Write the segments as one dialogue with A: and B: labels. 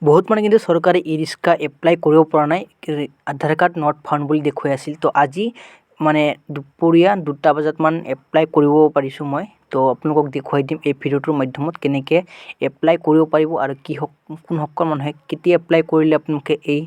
A: বহুত মানে কিন্তু চৰকাৰে ই ৰিক্সা এপ্লাই কৰিব পৰা নাই, আধাৰ কাৰ্ড not found বুলি দেখুৱাই আছিল। তো আজি মানে দুপৰীয়া 2টা বজাত মান এপ্লাই কৰিব পাৰিছোঁ মই। তো আপোনালোকক দেখুৱাই দিম এই ভিডিঅ'টোৰ মাধ্যমত কেনেকৈ এপ্লাই কৰিব পাৰিব আৰু কি কোনসকল মানুহে কেতিয়া এপ্লাই কৰিলে আপোনালোকে এই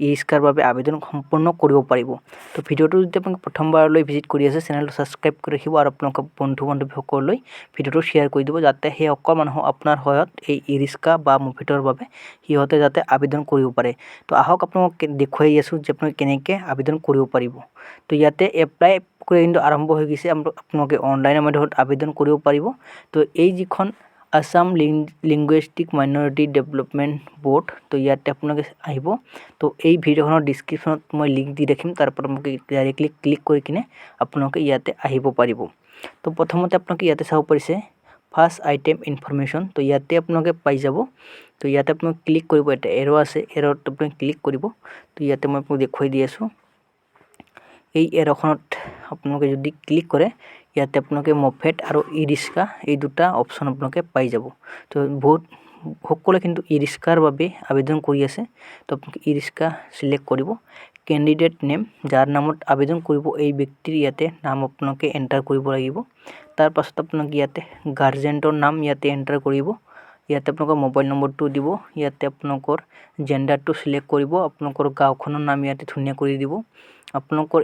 A: ই ৰিক্সাৰ বাবে আবেদন সম্পূৰ্ণ কৰিব পাৰিব। তো ভিডিঅ'টো যদি আপোনালোকে প্ৰথমবাৰলৈ ভিজিট কৰি আছে, চেনেলটো ছাবস্ক্ৰাইব কৰি ৰাখিব আৰু আপোনালোকৰ বন্ধু বান্ধৱীসকললৈ ভিডিঅ'টো শ্বেয়াৰ কৰি দিব, যাতে সেইসকল মানুহ আপোনাৰ সহায়ত এই ই ৰিক্সা বা মফেটৰ বাবে সিহঁতে যাতে আবেদন কৰিব পাৰে। তো আহক, আপোনালোকক দেখুৱাই আছোঁ যে আপোনালোকে কেনেকৈ আবেদন কৰিব পাৰিব। তো ইয়াতে এপ্লাই কৰি কিন্তু আৰম্ভ হৈ গৈছে। আপোনালোকে অনলাইনৰ মাধ্যমত আবেদন কৰিব পাৰিব। তো এই যিখন Assam linguistic minority development board, তো ইয়াতে আপোনালোকে আহিব। তো এই ভিডিঅ'খনৰ ডিছক্ৰিপশ্যনত মই লিংক দি ৰাখিম, তাৰ পৰা আপোনালোকে ডাইৰেক্টলি ক্লিক কৰি কিনে আপোনালোকে ইয়াতে আহিব পাৰিব। তো প্ৰথমতে আপোনালোকে ইয়াতে চাব পাৰিছে ফাৰ্ষ্ট আইটেম ইনফৰমেশ্যন। তো ইয়াতে আপোনালোকে পাই যাব। তো ইয়াতে আপোনালোকে ক্লিক কৰিব, এটা এৰ' আছে, এৰ'ত আপুনি ক্লিক কৰিব। তো ইয়াতে মই আপোনাক দেখুৱাই দি আছোঁ। এই এৰ'খনত আপোনালোকে যদি ক্লিক কৰে, ইয়াতে আপোনালোকে মফেট আৰু ই ৰিক্সা এই দুটা অপশ্যন আপোনালোকে পাই যাব। তো বহুত সকলোৱে কিন্তু ই ৰিক্সাৰ বাবে আবেদন কৰি আছে। তো আপোনালোকে ই ৰিক্সা চিলেক্ট কৰিব। কেণ্ডিডেট নেম, যাৰ নামত আবেদন কৰিব, এই ব্যক্তিৰ ইয়াতে নাম আপোনালোকে এণ্টাৰ কৰিব লাগিব। তাৰপাছত আপোনালোকে ইয়াতে গাৰ্জেণ্টৰ নাম ইয়াতে এণ্টাৰ কৰিব। ইয়াতে আপোনালোকৰ মোবাইল নম্বৰটো দিব। ইয়াতে আপোনালোকৰ জেণ্ডাৰটো চিলেক্ট কৰিব। আপোনালোকৰ গাঁওখনৰ নাম ইয়াতে ধুনীয়া কৰি দিব। আপোনালোকৰ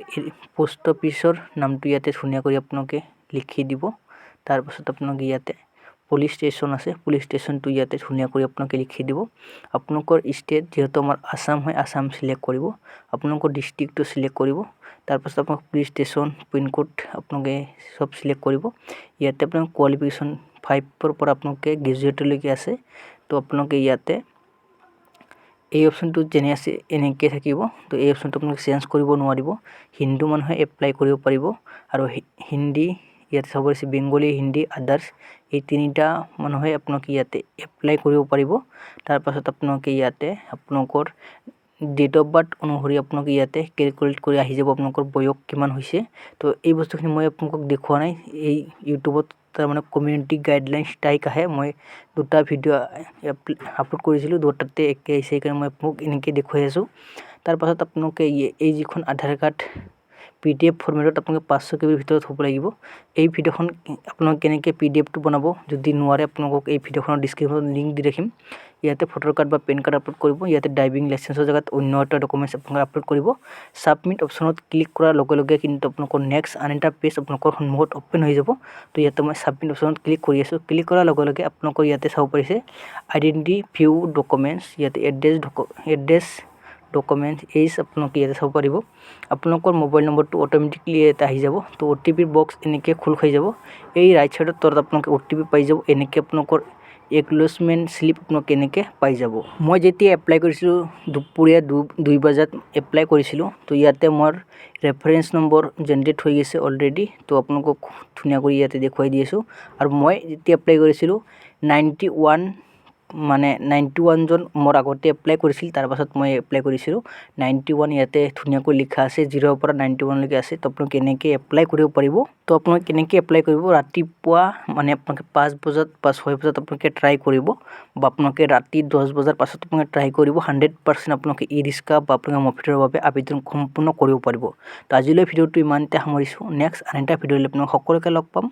A: পোষ্ট অফিচৰ নামটো ইয়াতে ধুনীয়া কৰি আপোনালোকে লিখি দিব। তাৰপাছত আপোনালোকে ইয়াতে পুলিচ ষ্টেচন আছে, পুলিচ ষ্টেচনটো ইয়াতে ধুনীয়া কৰি আপোনালোকে লিখি দিব। আপোনালোকৰ ষ্টেট যিহেতু আমাৰ আছাম হয়, আছাম চিলেক্ট কৰিব। আপোনালোকৰ ডিষ্ট্ৰিক্টটো চিলেক্ট কৰিব। তাৰপাছত আপোনালোক পুলিচ ষ্টেচন, পিনক'ড আপোনালোকে চব চিলেক্ট কৰিব। ইয়াতে আপোনালোক কোৱালিফিকেশ্যন 5ৰ পৰা আপোনালোকে গ্ৰেজুৱেটলৈকে আছে। তো আপোনালোকে ইয়াতে এই অপশ্যনটো যেনে আছে এনেকৈ থাকিব। তো এই অপশ্যনটো আপোনালোকে চেঞ্জ কৰিব নোৱাৰিব। হিন্দু মানুহে এপ্লাই কৰিব পাৰিব আৰু হিন্দী ইয়াতে চাব পাৰিছে, বেংগলী, হিন্দী, আদাৰ্ছ, এই তিনিটা মানুহে আপোনালোকে ইয়াতে এপ্লাই কৰিব পাৰিব। তাৰপাছত আপোনালোকে ইয়াতে আপোনালোকৰ ডেট অফ বাৰ্থ অনুসৰি আপোনালোকে ইয়াতে কেলকুলেট কৰি আহি যাব আপোনালোকৰ বয়স কিমান হৈছে। তো এই বস্তুখিনি মই আপোনালোকক দেখুওৱা নাই। এই ইউটিউবত তাৰমানে কমিউনিটি গাইডলাইন ষ্ট্ৰাইক আহে। মই দুটা ভিডিঅ' আপলোড কৰিছিলোঁ, দুটাতে একে আহিছে, সেইকাৰণে মই আপোনালোক এনেকৈ দেখুৱাই আছোঁ। তাৰপাছত আপোনালোকে এই যিখন আধাৰ কাৰ্ড পিডিএফ ফৰ্মেটত আপোনালোকে 500 কেবিৰ ভিতৰত হ'ব লাগিব। এই ভিডিঅ'খন আপোনালোকে কেনেকৈ পিডিএফটো বনাব, যদি নোৱাৰে, আপোনালোকক এই ভিডিঅ'খনৰ ডিছক্ৰিপশ্যনত লিংক দি ৰাখিম। ইয়াতে ভোটাৰ কাৰ্ড বা পেন কাৰ্ড আপলোড কৰিব। ইয়াতে ড্ৰাইভিং লাইচেঞ্চৰ জেগাত অন্য এটা ডকুমেণ্টছ আপোনালোকে আপলোড কৰিব। ছাবমিট অপশ্যনত ক্লিক কৰাৰ লগে লগে কিন্তু আপোনালোকৰ নেক্সট আন এটা পেজ আপোনালোকৰ সন্মুখত অ'পেন হৈ যাব। তো ইয়াতে মই ছাবমিট অপশ্যনত ক্লিক কৰি আছোঁ। ক্লিক কৰাৰ লগে লগে আপোনালোকৰ ইয়াতে চাব পাৰিছে আইডেণ্টিটি ভিউ ডকুমেণ্টছ, ইয়াতে এড্ৰেছ, ডকুমেণ্টছ, এইজ আপোনালোকে ইয়াতে চাব পাৰিব। আপোনালোকৰ মোবাইল নম্বৰটো অট'মেটিকলি ইয়াতে আহি যাব। তো অ'টিপিৰ বক্স এনেকৈ খোল খাই যাব। এই ৰাইট ছাইডত তলত আপোনালোকে অ'টিপি পাই যাব। এনেকৈ আপোনালোকৰ একনলেজমেণ্ট শ্লিপ আপোনালোকে এনেকৈ পাই যাব। মই যেতিয়া এপ্লাই কৰিছিলোঁ, দুপৰীয়া 2 বজাত এপ্লাই কৰিছিলোঁ। তো ইয়াতে মোৰ ৰেফাৰেঞ্চ নম্বৰ জেনেৰেট হৈ গৈছে অলৰেডি। তো আপোনালোকক ধুনীয়া কৰি ইয়াতে দেখুৱাই দি আছোঁ। আৰু মই যেতিয়া এপ্লাই কৰিছিলোঁ, 91, মানে 91জন মোৰ আগতে এপ্লাই কৰিছিল, তাৰপাছত মই এপ্লাই কৰিছিলোঁ। 91 ইয়াতে ধুনীয়াকৈ লিখা আছে, 0ৰ পৰা 91লৈকে আছে। তো আপোনালোকে কেনেকৈ এপ্লাই কৰিব পাৰিব? তো আপোনালোকে কেনেকৈ এপ্লাই কৰিব? ৰাতিপুৱা মানে আপোনালোকে 5 বজাত বা 6 বজাত আপোনালোকে ট্ৰাই কৰিব বা আপোনালোকে ৰাতি 10 বজাৰ পাছত আপোনালোকে ট্ৰাই কৰিব। 100% আপোনালোকে ই ৰিক্সা বা আপোনালোকে মফেটৰ বাবে আবেদন সম্পূৰ্ণ কৰিব পাৰিব। তো আজিলৈ ভিডিঅ'টো ইমানতে সামৰিছোঁ। নেক্সট আন এটা ভিডিঅ'লৈ আপোনালোক সকলোকে লগ পাম।